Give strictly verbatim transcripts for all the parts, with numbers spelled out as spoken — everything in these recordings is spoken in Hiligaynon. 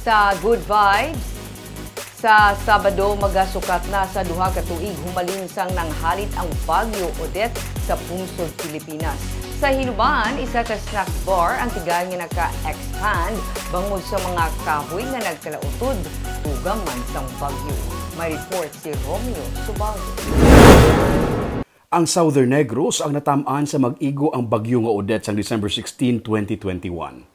Sa Good Vibes, sa Sabado, magasukat na sa duha ka tuig humalin sang nanghalit ang Bagyo Odette sa pungsod Pilipinas. Sa Hinubaan, isa ka snack bar ang tigayon nga naka-expand bangod sa mga kahoy nga nagkalautod tuga man sang bagyo. May report si Romeo Subago. Ang Southern Negros ang natam-an sa mag-igo ang bagyo nga Odette sang December sixteen, twenty twenty-one.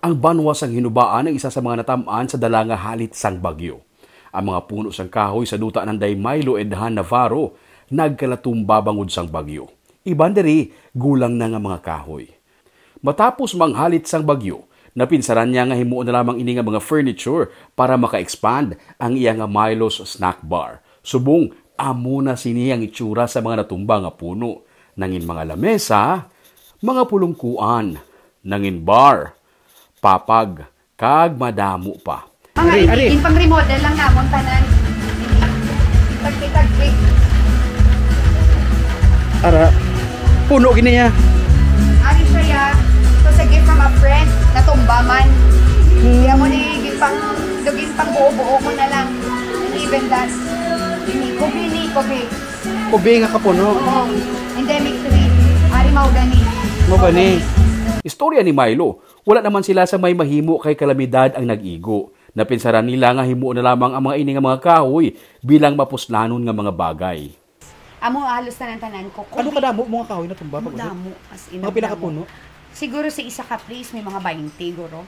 Ang banwa sang Hinubaan ang isa sa mga natam-an sa dala nga halit sang bagyo. Ang mga puno sang kahoy sa duta nanday Milo Edhan Navarro nagkalatumba bangod sang bagyo. Iban diri, gulang na nga mga kahoy. Matapos manghalit sang bagyo, napinsaran niya nga himuon na lamang ini nga mga furniture para maka-expand ang iya nga Milo's Snack Bar. Subong, amo na sini ang itsura sa mga natumba nga puno. Nangin mga lamesa, mga pulungkuan, nangin bar, papag, kag madamo pa. Mga Ari, ari. Itin, pang remodel lang namon tanan. Tagpi-tagpi. Ara, puno gini ya. Ari siya ya. It was a gift from a friend. Natumba man. Hmm. Kaya mo ni ginpang, ginpang buo-buo mo na lang. And even that, ini, kubi ni, kubi. Kubi nga kapuno. Oo. Endemic tree. Ari mao gani. Mao gani. Istorya ni Milo, wala naman sila sa may mahimo kay kalamidad ang nag-igo. Napinsaran nila nga himuon na lamang ang mga ini nga mga kahoy bilang mapuslanon nga mga bagay. Amo halos tanan-tanan ko. Ano kadamo mga kahoy na tumba pag Damo, as in, Mga pila ka damo. Puno? Siguro sa isa ka place may mga twenty guro.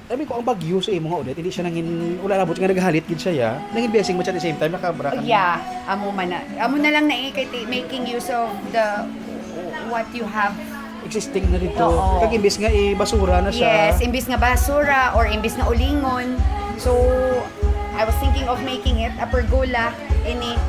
Sabi ko, ang bagyo sa imo nga ulit, hindi siya nangin, wala labot nga naghalit gid siya, ya. Nangin blessing mo siya at the same time, nakabra ka na. Yeah, amo man na. Amo na lang na eh, kay ti-, making use of the, what you have. Existing na dito. Oo. Kag imbis nga ibasura na siya. Yes, imbis nga basura or imbis nga ulingon. So, I was thinking of making it a pergola, ini.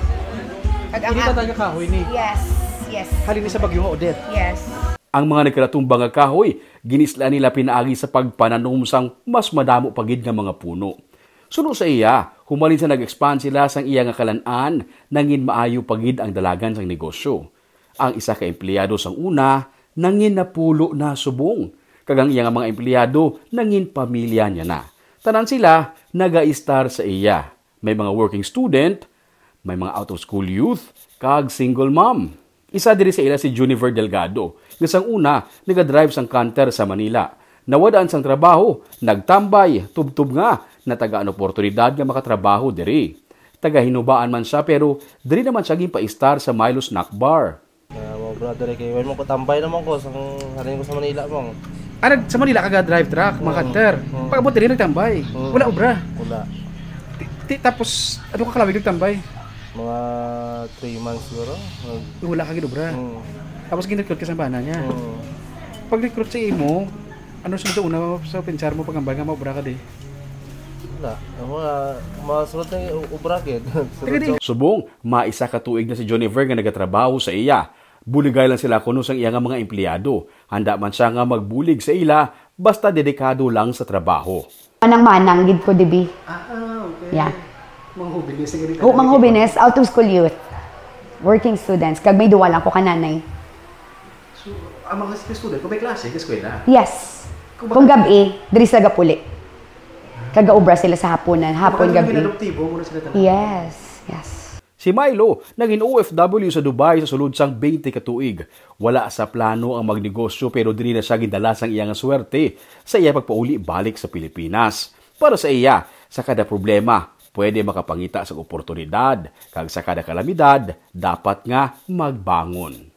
Kag ang Hindi ka talaga kahoy ni. Yes, yes. Halin ni sa bagyo nga Odette. Yes. Ang mga nagkalatumba nga kahoy, ginisla nila pinaagi sa pagpananom sang mas madamo pa gid nga mga puno. Suno sa iya, humalin sa nag-expand sila sang iya nga kalan-an, nangin maayo pa gid ang dalagan sang negosyo. Ang isa ka empleyado sang una, nangin napulo na subong, kag ang iya nga mga empleyado, nangin pamilya niya na. Tanan sila nagaistar sa iya. May mga working student, may mga out-of-school youth, kag single mom. Isa diri sa ila si Junifer Delgado, nga sang una nagadrive sang canter sa Manila. Nawad-an sang trabaho, nagtambay, tubtob nga natagaan oportunidad nga makatrabaho diri. Taga Hinubaan man siya, pero diri naman siya ginpaistar sa Milo Snack Bar. Ah, mga brother, kay wala man ko tambay naman ko, sang halin ko sa Manila, mong. Ah, nag-, sa Manila ka ga-drive truck, mga Oo. canter. Oo. Pag-abot diri, nagtambay. Oo. Wala obra. Wala. Ti-, ti-, tapos, ano ka kalawig nagtambay? Mga three months siguro. Nag- Wala ka gid obra. Oo. Tapos, gin-recruit ka sa bana niya. Oo. Pag-recruit sa imo, ano sa una sa pensar mo pag-ambay nga maobra ka di? Wala. Ang mga, mga sunod na u-, obra, gid. Sunod Taga di- sa Subong, maisa ka tuig na si Junifer nga nagatrabaho sa iya. Buligay lang sila kuno sang iya nga mga empleyado. Handa man siya nga magbulig sa ila, basta dedikado lang sa trabaho. Manang-manang gid ko, dibi? Ah, okay. Yeah. Mga hobines, nga rin Oh, mga talaga. hobines, out of school youth. Working students. Kag may duwa lang ko ka nanay. So, ang mga student, kung may klase, sa eskwela? Yes. Kung Kung baka- gabi, diri sila gapuli. Kag gaobra sila sa hapunan, hapon, Baka gabi. Adoptibo mo na sila tanan. Yes, yes. Si Milo, naging O F W sa Dubai sa sulod sang twenty ka tuig. Wala sa plano ang magnegosyo, pero diri na siya gindala sang iya nga swerte sa iya pagpauli balik sa Pilipinas. Para sa iya, sa kada problema, pwede makapangita sa oportunidad, kag sa kada kalamidad, dapat nga magbangon.